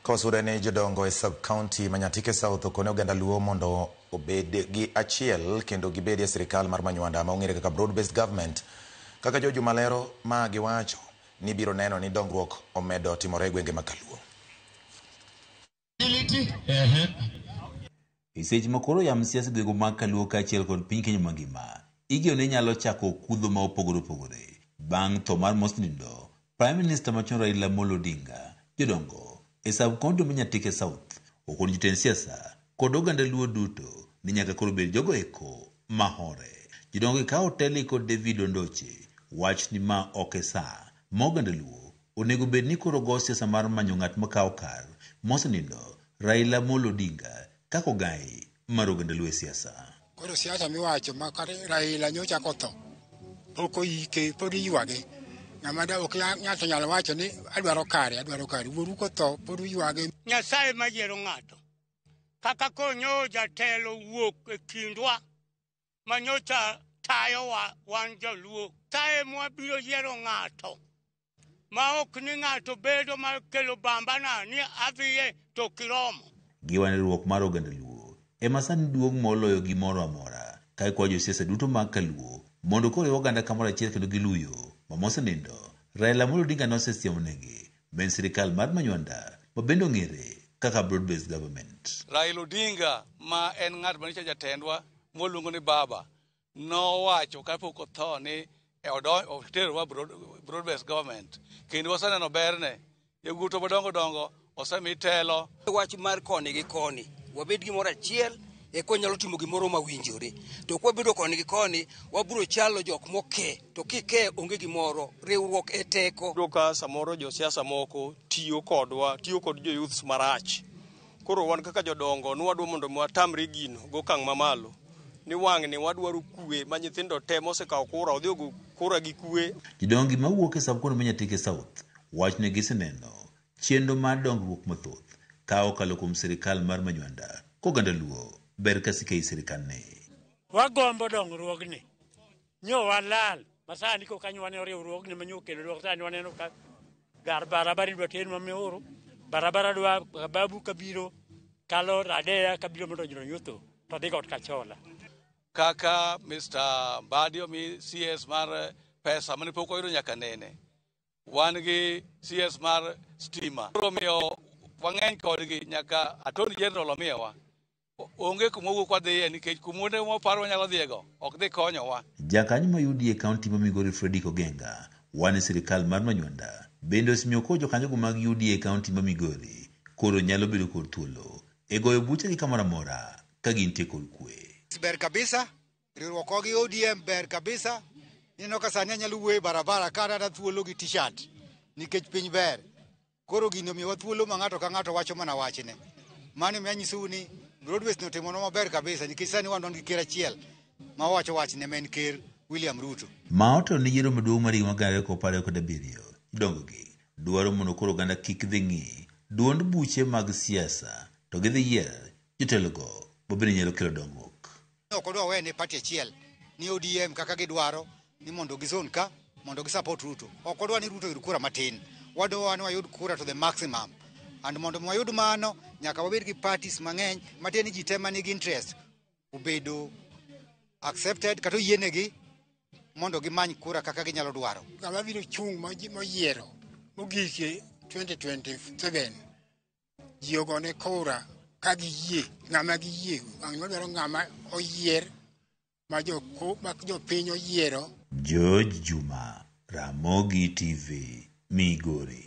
Kosure ni jodongo e sub-county ma Nyatike South okone oganda Luo mondo obed gi achiel kendo gibed e sirikal mar Manywanda ma ong'ere kaka broad based government. Kaka George Malero ma giwacho ni biro neno ni dongruok omedo timore e gwenge ma Kaluo. E seche ma koro yamb siasa e gwenge mag Kaluo kaachiel kod piny Kenya mangima, igeno ni nyalo chako kudho ma opogore opogore. Bang' tho mar mosenindo, Prime Minister machon Raila Amolo Odinga, jodongo e sub-county ma Nyatike South okon jotend siasa kod oganda Luo duto ni nyaka koro bed jogo eko mahore. Jodongo ikawo Telly kod David Ondoche wach ni ma ok e saa ma oganda Luo onego bed ni koro go siasa mar manyo ng'at makawo kar mosenindo Raila Amolo Odinga kaka ogai mar oganda Luo e siasa. Koro siasa miwacho ma kata Raila nyocha kotho pok oike pod iywage. Ng'ama da ok ng'ato nyalo wacho ni adwaro kare adwaro kare wuoru kotho pod uywage. Nyasaye ma yiero ng'ato. Kaka konyo jatelo wuok e kindwa manyocha tayowa wan joluo. Taye mwabiro yiero ng'ato ma ok ni ng'ato bedo mar kelo bambana ni adhiye to kiromo. Giwa ni riwruok mar oganda Luo ema sani duong' moloyo gimoro amora ka ikwayo josiasa duto mag Kaluo mondo koro riw oganda kamoro achiel kendo giluyo ma mosenindo Raila Amolo Odinga nosesiemonegi ma en sirikal mar Manywanda ma bende ong'ere kaka broad based government. Raila Odinga ma en ng'at manyicha jatendwa mwaluongo ni baba nowacho kapok otho ni oterowa broad based government kendo waseneno berne yawuotwa madongo dongo osemi telo. Wach mar koni gi koni wabed gimoro achiel eka wanyalo timo gimoro mawinjore. To kwabedo koni gi koni wabiro chalo jok moke to kike onge gimoro riwruok e teko. Iyudo ka samoro josiasa moko tiyo kodwa, tiyo kod jo youths marach. Koro wan kaka jodongo nwadwa mondo watamre gino gokang' mamalo. Ni wang'ni wadwaro kwe ma nyithindo te mosekawo kura odhi ogo kura gi kwe. Jodongo mawuok e sub-county ma Nyatike South wacho ni giseneno chenro mar dongruok mathoth ka okalo kuom sirikal mar Manywanda koganda Luo ber ka sike ei sirikal ni. Wagombo dongruogni. Nyo walal. Masani koka nyo waneno riwruogni ma nyo okelo dwok sani waneno ka gar barabara idwa ter Muhuru, barabara dwa Babu kabiro kalo Radeya kabiro mondo Nyotho to dhi Got Kachola. Kaka Mr. Mbadi omi CS mar pesa mane pok oyudo nyaka nene. Wan gi CS mar stima. Koro omiyo wang'eny kodgi nyaka Attorney General omiyowa. Onge kuma wuok wadhiye nikech kumonde mwaparo wanyalo dhiyego ok dhi konyowa. Jakanyo ma UDA e kaunti ma Migori Fredrick Ogenga wan e sirikal mar Manywanda bende osemiyo koro jokanyogo mag UDA e kaunti ma Migori koro nyalo bedo kod thuolo e goyo buchegi kamoro amora ka gintie kod kwe. Ber kabisa, riwruok gi ODM ber kabisa. Ineno ka sani anyalo wuoyo e barabara ka arada thuolo gi t-shirt nikech piny ber. Koro gini omiyowa thuolo ma ng'ato ka ng'ato wacho mana wachne. Mano emiyo anyisou ni Broadways notimonwa maber kabisa nikech sani wan gi ker achiel ma wacho wachne ma en ker William Ruto. Ma otelo ne yiero maduong' mar higa mar 2027, jodongogi dwaro mondo koro oganda kik dhi ng'i duond buche mag siasa to gidhi yier jotelogo ma bende nyalo kelo dongruok. Ok odwa wene party achiel ni ODM kaka gidwaro ni mondo gizon ka mondo gi support Ruto. Ok wadwa ni Ruto oyud kura matin. Wadwa ni wayud kura to the maximum. And mondo wayud mano nyaka wabed gi parties mang'eny matiende ni ji te manigi interest obedo accepted kata oyienegi mondo gimany kura kaka ginyalo dwaro. Ng'ama biro chung' moyiero mogik e 2027 ji ogone kura ka giyie ng'ama giyie wang' wadwaro ng'ama oyier ma jopiny oyiero. George Juma, Ramogi TV, Migori.